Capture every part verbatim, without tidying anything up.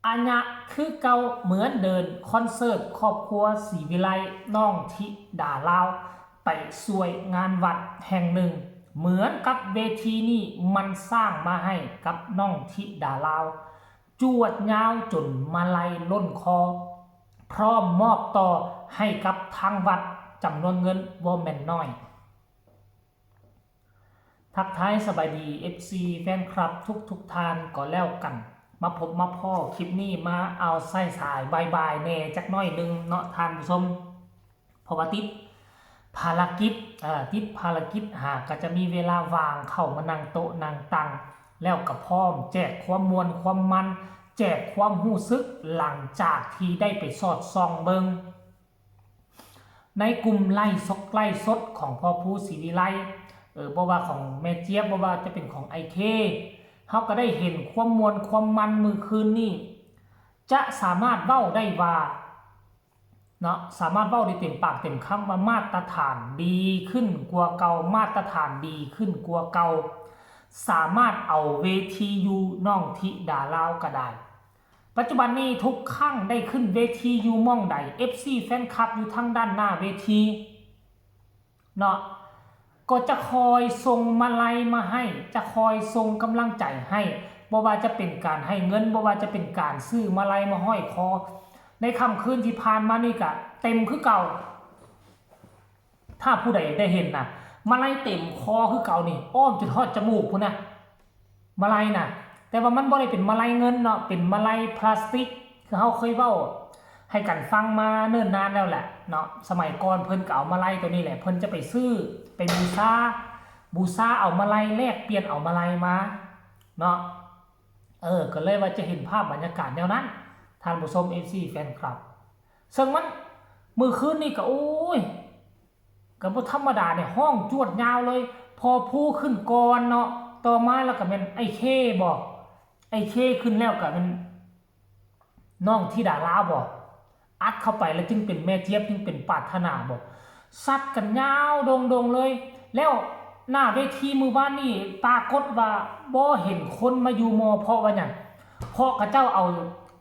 อาญะคือเก่าเหมือนเดิม คอนเสิร์ตครอบครัวศรีวิไล น้องธิดาลาว ไปช่วยงานวัดแห่งหนึ่ง เหมือนกับเวทีนี้มันสร้างมาให้กับน้องธิดาลาว จวดยาวจนมาลัยล้นคอ พร้อมมอบต่อให้กับทางวัดจำนวนเงินบ่แม่นน้อย ทักทายสบายดี เอฟซี แฟนคลับทุกทุกๆท่านก็แล้วกัน มาพบมาพ้อคลิปนี้มาเอาสายสายบ่ายๆแหน่จักหน่อยหนึ่งเนาะท่านผู้ชม เพราะว่าติดภารกิจ เอ่อ ติดภารกิจ หากก็จะมีเวลาว่างเข้ามานั่งโต๊ะนั่งตัง แล้วก็พร้อมแจกความม่วนความมัน แจกความรู้สึกหลังจากที่ได้ไปสอดส่องเบิ่ง ในกลุ่มไลฟ์สด ไลฟ์สดของพ่อภูศรีวิไล เออ บ่ว่าของแม่เจี๊ยบ บ่ว่าจะเป็นของไอเค เฮาก็ได้เห็นความม่วนความมันมื้อคืนนี้ จะสามารถเว้าได้ว่า เนาะ สามารถเว้าได้เต็มปากเต็มคำว่ามาตรฐานดีขึ้นกว่าเก่า มาตรฐานดีขึ้นกว่าเก่า สามารถเอาเวทีอยู่น้องธิดาลาวก็ได้ ปัจจุบันนี้ทุกครั้งได้ขึ้นเวทีอยู่หม่องใด เอฟซี แฟนคลับอยู่ทางด้านหน้าเวที เนาะ ก็จะคอยส่งมาลัยมาให้ จะคอยส่งกำลังใจให้ บ่ว่าจะเป็นการให้เงิน บ่ว่าจะเป็นการซื้อมาลัยมาห้อยคอ ในค่ำคืนที่ผ่านมานี่ก็เต็มคือเก่า ถ้าผู้ใดได้เห็นนะ มาลัยเต็มคอคือเก่านี่ อ้อมจนฮอดจมูกพุ้นนะ มาลัยน่ะ แต่ว่ามันบ่ได้เป็นมาลัยเงินเนาะ เป็นมาลัยพลาสติก คือเฮาเคยเว้าให้กันฟังมาเนิ่นนานแล้วแหละเนาะ สมัยก่อนเพิ่นก็เอามาลัยตัวนี้แหละ เพิ่นจะไปซื้อ ไปบูชา บูชาเอามาลัย แลกเปลี่ยนเอามาลัยมาเนาะ เออ ก็เลยว่าจะเห็นภาพบรรยากาศแนวนั้น ท่านผู้ชม เอฟซี แฟนคลับ ซึ่งมัน มื้อคืนนี่ก็ โอ้ย ก็บ่ธรรมดาเนี่ย ฮ้องจวดยาวเลย พ่อภูขึ้นก่อนเนาะ ต่อมาแล้วก็แม่นไอเคบ่ ไอเคขึ้นแล้วก็แม่นน้องธิดาลาวบ่ อัดเข้าไปแล้วจึงเป็นแม่เจี๊ยบ จึงเป็นปรารถนาบ่ ซัดกันยาวโด่งๆเลย แล้วหน้าเวทีมื้อวานนี่ปรากฏว่าบ่เห็นคนมาอยู่มอ เพราะว่าหยัง เพราะเขาเจ้าเอา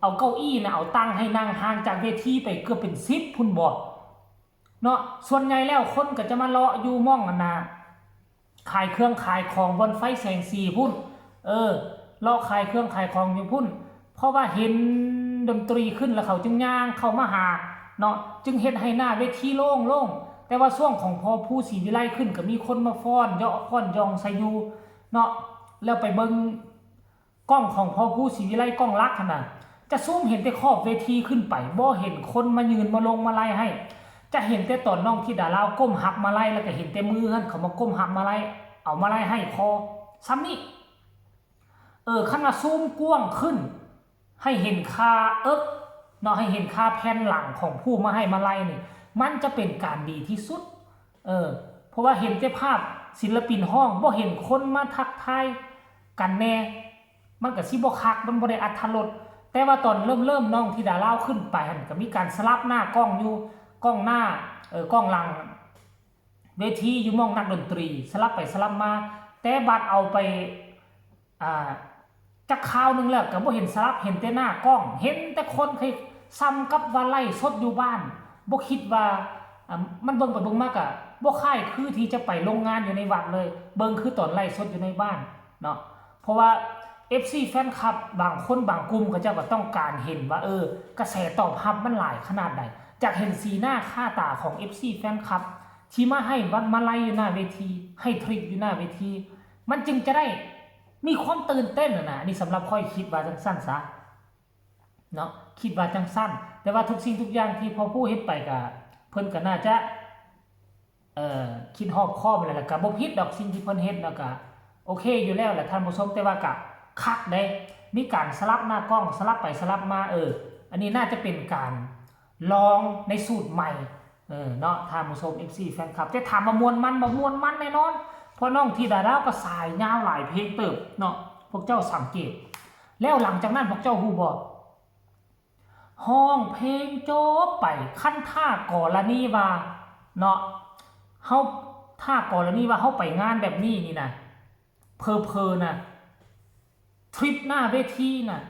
เอาเก้าอี้น่ะ เอาตั้งให้นั่งห่างจากเวทีไปเกือบเป็นสิบพุ้นบ่ เนาะ ส่วนใหญ่แล้วคนก็จะมาเลาะอยู่หม่องอันน่ะ ขายเครื่องขายของบ่อนไฟแสงสีพุ้น เออ เลาะขายเครื่องขายของอยู่พุ้น เพราะว่าเห็นดนตรีขึ้นแล้วเขาจึงย่างเข้ามาหาเนาะ จึงเฮ็ดให้หน้าเวทีโล่งๆ แต่ว่าช่วงของพ่อภูศรีวิไลขึ้นก็มีคนมาฟ้อนเยาะฟ้อนยองใส่อยู่เนาะ แล้วไปเบิ่ง กล้องของพ่อภูศรีวิไล กล้องหลักหั้นน่ะ จะซูมเห็นแต่ขอบเวทีขึ้นไป บ่เห็นคนมายืนมาลงมาลัยให้ จะเห็นแต่ตอนน้องธิดาลาวก้มหับมาลัย แล้วก็เห็นแต่มือหั้นเขามาก้มหับมาลัย เอามาลัยให้คอ ส่ำนี้ เออ คันว่าซูมกว้างขึ้น ให้เห็นคาเอิกเนาะ ให้เห็นคาแผ่นหลังของผู้มาให้มาลัยนี่ มันจะเป็นการดีที่สุด เออ เพราะว่าเห็นแต่ภาพศิลปินฮ้อง บ่เห็นคนมาทักทายกันแน่ มันก็สิบ่คัก มันบ่ได้อรรถรส แต่ว่าตอนเริ่มๆ น้องธิดาลาวขึ้นไปหั้นก็มีการสลับหน้ากล้องอยู่ กล้องหน้า เออ กล้องหลังเวทีอยู่หม่องนักดนตรี สลับไปสลับมา แต่บัดเอาไป อ่า จักคราวหนึ่งแล้วก็บ่เห็นสลับ เห็นแต่หน้ากล้อง เห็นแต่คน คือส่ำกับว่าไลฟ์สดอยู่บ้าน บ่คิดว่า อ่า มันเบิ่งไปเบิ่งมาก็บ่คล้ายคือที่จะไปลงงานอยู่ในวัดเลย เบิ่งคือตอนไลฟ์สดอยู่ในบ้านเนาะ เพราะว่า เอฟซี แฟนคลับบางคนบางกลุ่มเขาเจ้าก็ต้องการเห็นว่า เออ กระแสตอบรับมันหลายขนาดใด อยากเห็นสีหน้าค่าตาของ เอฟซี แฟนคลับ ที่มาให้วัดมาลัยอยู่หน้าเวที ให้ทริปอยู่หน้าเวที มันจึงจะได้มีความตื่นเต้นน่ะนะ อันนี้สำหรับข้อยคิดว่าจังซั่นซะเนาะ คิดว่าจังซั่น แต่ว่าทุกสิ่งทุกอย่างที่พ่อภูเฮ็ดไปก็ เพิ่นก็น่าจะ เอ่อ คิดรอบคอบแล้ว แล้วก็บ่ผิดดอกสิ่งที่เพิ่นเฮ็ด แล้วก็โอเคอยู่แล้วแหละท่านผู้ชม แต่ว่าก็คักเด้ มีการสลับหน้ากล้อง สลับไปสลับมา เออ อันนี้น่าจะเป็นการลองในสูตรใหม่ เออ เนาะ ท่านผู้ชม เอฟซี แฟนคลับ แต่ถามว่าม่วนมันบ่ ม่วนมันแน่นอน เพราะน้องธิดาลาวก็สายยาวหลายเพลงเติบเนาะ พวกเจ้าสังเกต แล้วหลังจากนั้นพวกเจ้าฮู้บ่ ฮ้องเพลงจบไป คันถ้ากรณีว่า เนาะ เฮา ถ้ากรณีว่าเฮาไปงานแบบนี้นี่นะ เผลอๆ นะ ทริปหน้าเวทีน่ะ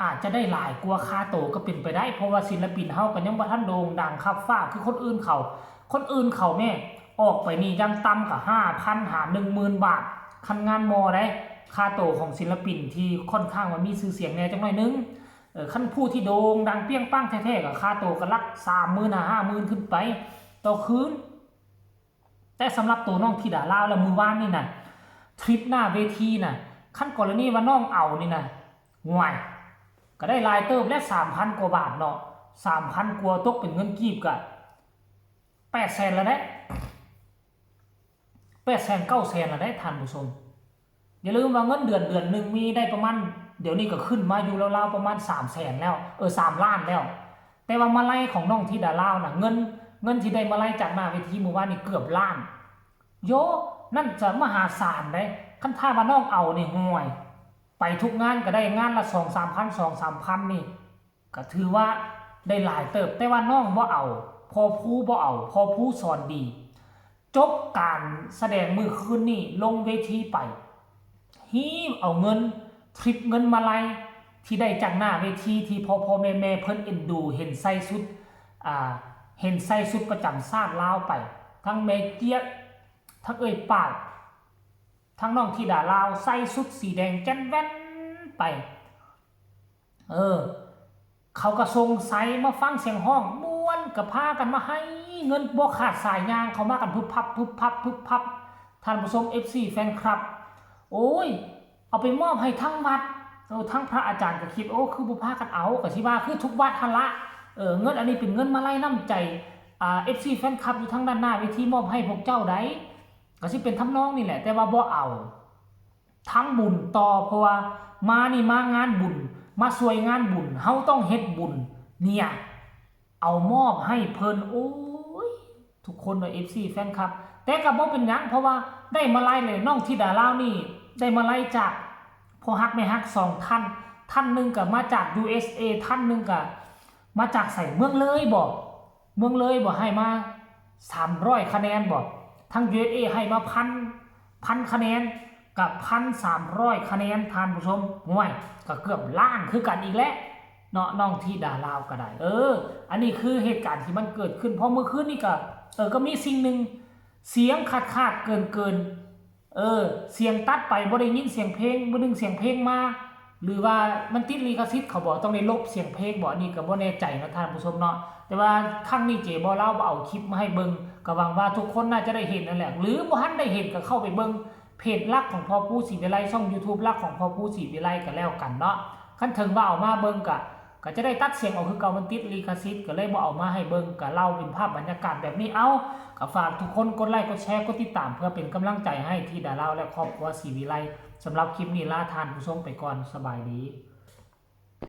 อาจจะได้หลายกว่าค่าโตก็เป็นไปได้ เพราะว่าศิลปินเฮาก็ยังบ่ทันโด่งดังคับฟ้าคือคนอื่นเขา คนอื่นเขาแม่ออกไปนี่ยังต่ำก็ห้าพันหาหนึ่งหมื่นบาท คันงานมอได้ ค่าโตของศิลปินที่ค่อนข้างว่ามีชื่อเสียงแน่จักหน่อยนึง เออ คันผู้ที่โด่งดังเปรี้ยงปังแท้ๆก็ค่าโตก็หลักสามหมื่นหาห้าหมื่นขึ้นไป ต่อคืน แต่สำหรับตัวน้องธิดาลาวแล้วมื้อวานนี่นะ ทริปหน้าเวทีนะ คันกรณีว่าน้องเอานี่นะ ห่วย ก็ได้หลายเติบและสามพันกว่าบาทเนาะ สามพันกว่าตกเป็นเงินกีบก็แปดแสนแล้วเด้ แปดแสนเก้าแสนแล้วเด้ท่านผู้ชม อย่าลืมว่าเงินเดือนเดือนหนึ่งมีได้ประมาณ เดี๋ยวนี้ก็ขึ้นมาอยู่ราวๆประมาณสามแสนแล้ว เออ สามล้านแล้ว แต่ว่ามาลัยของน้องธิดาลาวนะ เงิน เงินที่ได้มาลัยจากหน้าเวทีมื้อวานนี่เกือบล้าน โย นั่นจะมหาศาลเด้ คันถ้าว่าน้องเอานี่ ห่วย ไปทุกงานก็ได้งานละสองสามพัน สองสามพันนี่ ก็ถือว่าได้หลายเติบ แต่ว่าน้องบ่เอา พ่อผู้บ่เอา พ่อผู้สอนดี จบการแสดงมื้อคืนนี่ลงเวทีไป ฮีบเอาเงิน ทริปเงินมาลัยที่ได้จากหน้าเวทีที่พ่อพ่อแม่แม่เพิ่นเอ็นดู เห็นใส่ชุด อ่า เห็นใส่ชุดประจำชาติลาวไป ทั้งแม่เจี๊ยบ ทั้งเอื้อยปาด ทั้งน้องธิดาลาว ใส่ชุดสีแดงแจ่นแว่นไป เออ เขาก็ส่งใสมาฟังเสียงฮ้อง ม่วนก็พากันมาให้เงินบ่ขาดสายยาง เขามากันพึบพับ พึบพับ พึบพับ ท่านผู้ชม เอฟซี แฟนคลับ โอ้ย เอาไปมอบให้ทั้งวัด เออ ทั้งพระอาจารย์ก็คิด โอ้ คือบ่พากันเอา ก็สิว่าคือทุกวัดหั่นละ เออ เงินอันนี้เป็นเงินมาลัยน้ำใจ อ่า เอฟซี แฟนคลับอยู่ทางด้านหน้าเวทีมอบให้พวกเจ้าใด ก็สิเป็นทำนองนี่แหละ แต่ว่าบ่เอา ทำบุญต่อ เพราะว่ามานี่มางานบุญ มาช่วยงานบุญ เฮาต้องเฮ็ดบุญ เนี่ย เอามอบให้เพิ่น โอ้ย ทุกคนเนาะ เอฟซี แฟนคลับ แต่ก็บ่เป็นหยัง เพราะว่าได้มาลัยเลย น้องธิดาลาวนี่ ได้มาลัยจากพ่อฮักแม่ฮักสองท่าน ท่านหนึ่งก็มาจาก ยูเอสเอ ท่านหนึ่งก็มาจากไส เมืองเลยบ่ เมืองเลยบ่ ให้มาสามร้อยคะแนนบ่ ทาง ยูเอสเอ ให้มาพัน พันคะแนน กับพันสามร้อยคะแนน ท่านผู้ชม ห่วย ก็เกือบล้านคือกันอีกแล้วเนาะ น้องธิดาลาวก็ได้ เออ อันนี้คือเหตุการณ์ที่มันเกิดขึ้น เพราะเมื่อคืนนี่ก็ เออ ก็มีสิ่งหนึ่ง เสียงขาดขาดเกินเกิน เออ เสียงตัดไป บ่ได้ยินเสียงเพลง บ่ดึงเสียงเพลงมา หรือว่ามันติดลิขสิทธิ์เขาบ่ ต้องได้ลบเสียงเพลงบ่ อันนี้ก็บ่แน่ใจเนาะท่านผู้ชมเนาะ แต่ว่าครั้งนี้เจบอลาวบ่เอาคลิปมาให้เบิ่ง ก็หวังว่าทุกคนน่าจะได้เห็นนั่นแหละ หรือบ่ทันได้เห็นก็เข้าไปเบิ่งเพจหลักของพ่อปู่ศรีวิไล ช่อง YouTube หลักของพ่อปู่ศรีวิไลก็แล้วกันเนาะ คันถึงว่าเอามาเบิ่งก็ ก็จะได้ตัดเสียงออกคือเก่า มันติดลิขสิทธิ์ ก็เลยบ่เอามาให้เบิ่ง ก็เล่าเป็นภาพบรรยากาศแบบนี้ เอ้า ก็ฝากทุกคนกดไลค์ กดแชร์ กดติดตาม เพื่อเป็นกำลังใจให้ธิดาลาวและครอบครัวศรีวิไล สำหรับคลิปนี้ลาท่านผู้ชมไปก่อน สบายดี